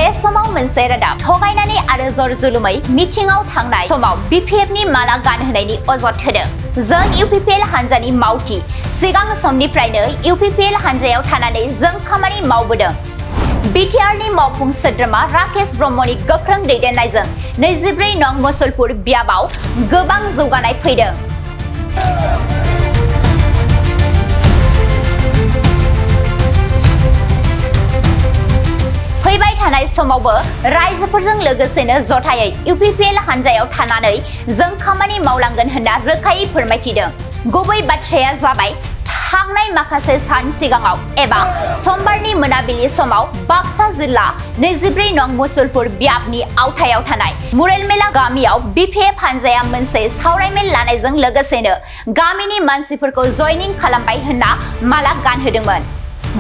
बे समाव मोनसे रादाब थगायनानै आरो जरजुलुमै मिटिंआव थांनाय समाव बिपिएफनि माला गानहोनायनि अजद होदों। जों इउपिपिएल हानजानि मावथि सिगां समनिफ्रायनो इउपिपिएल हानजायाव थानानै जों खामानि मावबोदों। बिटिआरनि मावफुं सोद्रोमा राकेश ब्रह्मनि गोख्रों दैदेननायजों 24 नं मुसलपुर बियाबाव गोबां जौगानाय फैदों। फैबाय थानाय समावबो रायजोफोरजों लोगोसेनो जथायै इउपिपिएल हानजायाव थानानै जों खामानि मावलांगोन होनना रोखायै फोरमायथिदों। गुबै बाथ्राया जाबाय थांनाय माखासे सान सिगाङाव एबा समबारनि मोनाबिलि समाव बाक्सा जिल्ला 24 नं मुसलपुर बियाबनि आवथायाव थानाय मुरेलमेला गामियाव बिपिएफ हानजाया मोनसे सावरायमेल लानायजों लोगोसेनो गामिनि मानसिफोरखौ जयनिं खालामबाय होनना माला गानहोदोंमोन।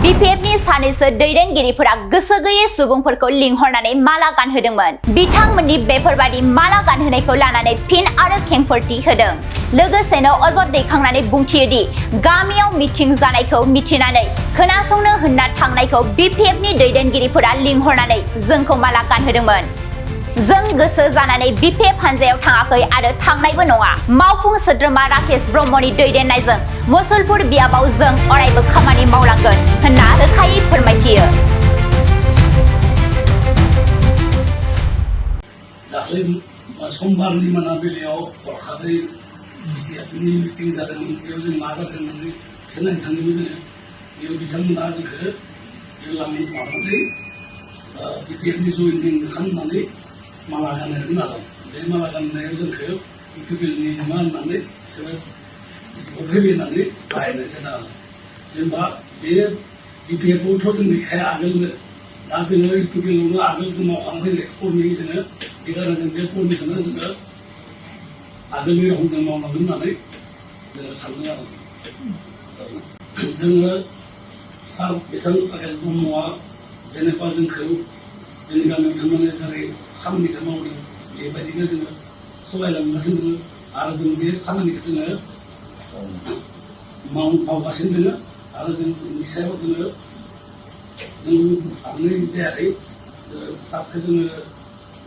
बिपिएफनि सानैसो दैदेनगिरिफोरा गोसो गैयै सुबुंफोरखौ लिंहरनानै माला गानहोदोंमोन। बिथांमोननि बेफोरबादि माला गानहोनायखौ लानानै फिन आरो खेंफोरथि होदों। लोगोसेनो अजद दैखांनानै बुंथियोदि गामियाव मिटिं जानायखौ मिथिनानै खोनासंनो होनना थांनायखौ बिपिएफनि दैदेनगिरिफोरा लिंहरनानै जोंखौ माला गानहोदोंमोन। जों गोसो जानानै बिपिएफ हानजायाव थाङाखै आरो थांनायबो नङा। मावफुं सोद्रोमा राकेश ब्रह्मनि दैदेननायजों मुसलपुर बियाबाव जों अरायबो खामानि मावलांगोन होनना रोखायै फोरमायथियो। दाख्लै समबारनि मोनाबिलियाव हरखाबै बिपिएफनि मिटिं जादोंमोन। बेयाव जों मा जादों होननानै सोंनानै थांदोंमोन जोङो। बेयाव बिथांमोना जोंखौ लानानै बिपिएफनि जयनिं खालामनानै माला गानहोदोंमोन आरो बे माला गाननायाव जोंखौ इउपिपिएलनि नङा होननानै बिसोरो फैबाय होननानै बाहायनाय जादों आरो जेनेबा बे बिपिएफआवथ' जों गैखाया आगोलनो दा जोङो इउपिपिएलआवनो आगोल जों मावखांना फैनाय कर्मि जोङो बेखायनो जों बे कर्मिखौनो जोङो आगोलनि रखम जों मावनांगोन होननानै जोङो सानदों आरो जोङो सार बिथां राकेश ब्रह्मआ जेनेबा जोंखौ जोंनि गामियाव थांनानै जेरै खामानिखौ मावदों बेबायदिनो जोङो सालायलांगासिनो दङ आरो जों बे खामानिखौ जोङो मावगासिनो दङ आरो जों बेनि सायाव जों हाबनाय जायाखै सारखौ जोङो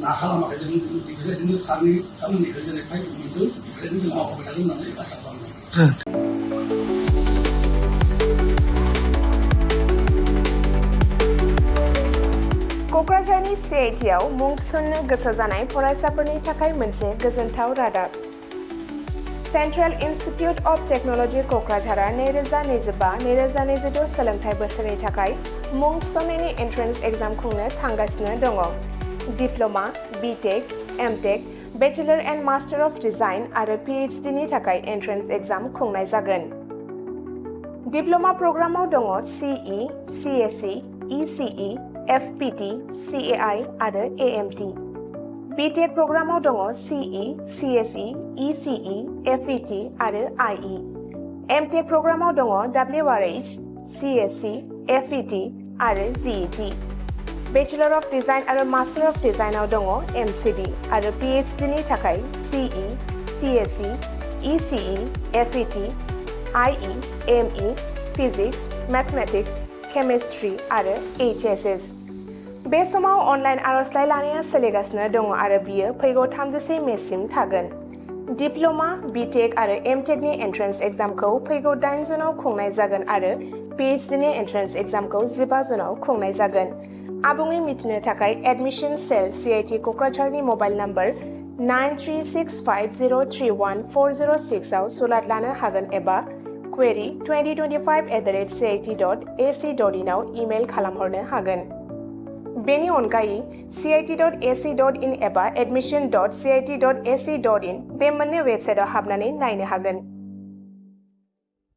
ना खालामाखै जों बेफोरबायदिनो सारनि खामानिखौ जेरै फाइभ मोनदों बेफोरबायदिनो जों मावबाय थागोन होननानै आसा खालामदों। क'क्राझारनि सिआइटिआव मुं थिसननो गोसो जानाय फरायसाफोरनि थाखाय मोनसे गोजोनथाव रादाब। सेन्ट्रेल इन्स्टिटिउट अफ टेक्न'लजि क'क्राझारआ 2025-2026 सोलोंथाइ बोसोरनि थाखाय मुं थिसननायनि एन्ट्रेन्स एग्जाम खुंनो थांगासिनो दङ। Diploma, B Tech, M Tech, bachelor and master of design आरो पिएइचडि थाखाय एन्ट्रेन्स एग्जाम खुंनाय जागोन। डिप्ल'मा प्रग्रामाव दङ सिइ, सिएसइ, इसिइ, एफपिटि, सिएआइ आरो एएमटि। बिटेक प्रग्रामाव दङ सिइ, सिएसइ, इसिइ, एफइटि आरो आइइ। एमटेक प्रग्रामाव दङ डब्लिउआरएइच, सिएसइ, एफइटि आरो जिइटि। बेचेलर अफ डिजाइन आरो मास्टार अफ डिजाइनआव दङ एमसिडि आरो पिएइचडि थाखाय सिइ, सिएसइ, इसिइ, एफइटि, आइइ, एमइ, फिजिक्स, मेथमेटिक्स, केमिस्ट्रि आरो एचएसएस। बे समाव अनलाइन आर'जलाइ लानाया सोलिगासिनो दङ आरो बियो फैगौ 31 मेसिम थागोन। डिप्ल'मा, बिटेक आरो एमटेकनि एन्ट्रेन्स एग्जामखौ फैगौ 8 जुनाव खुंनाय जागोन आरो पिएइचडिनि एन्ट्रेन्स एग्जामखौ 15 जुनाव खुंनाय जागोन। आबुङै मिथिनो थाखाय एडमिशन सेल सिआइटि क'क्राझारनि मबाइल नम्बर 9365031406 आव सुलाद लानो हागोन एबा query 2025@cit.ac.in आव इमेल खालामहरनो हागोन। बेनि अनगायै cit.ac.in एबा admission.cit.ac.in बे मोननै वेबसाइटआव हाबनानै नायनो हागोन।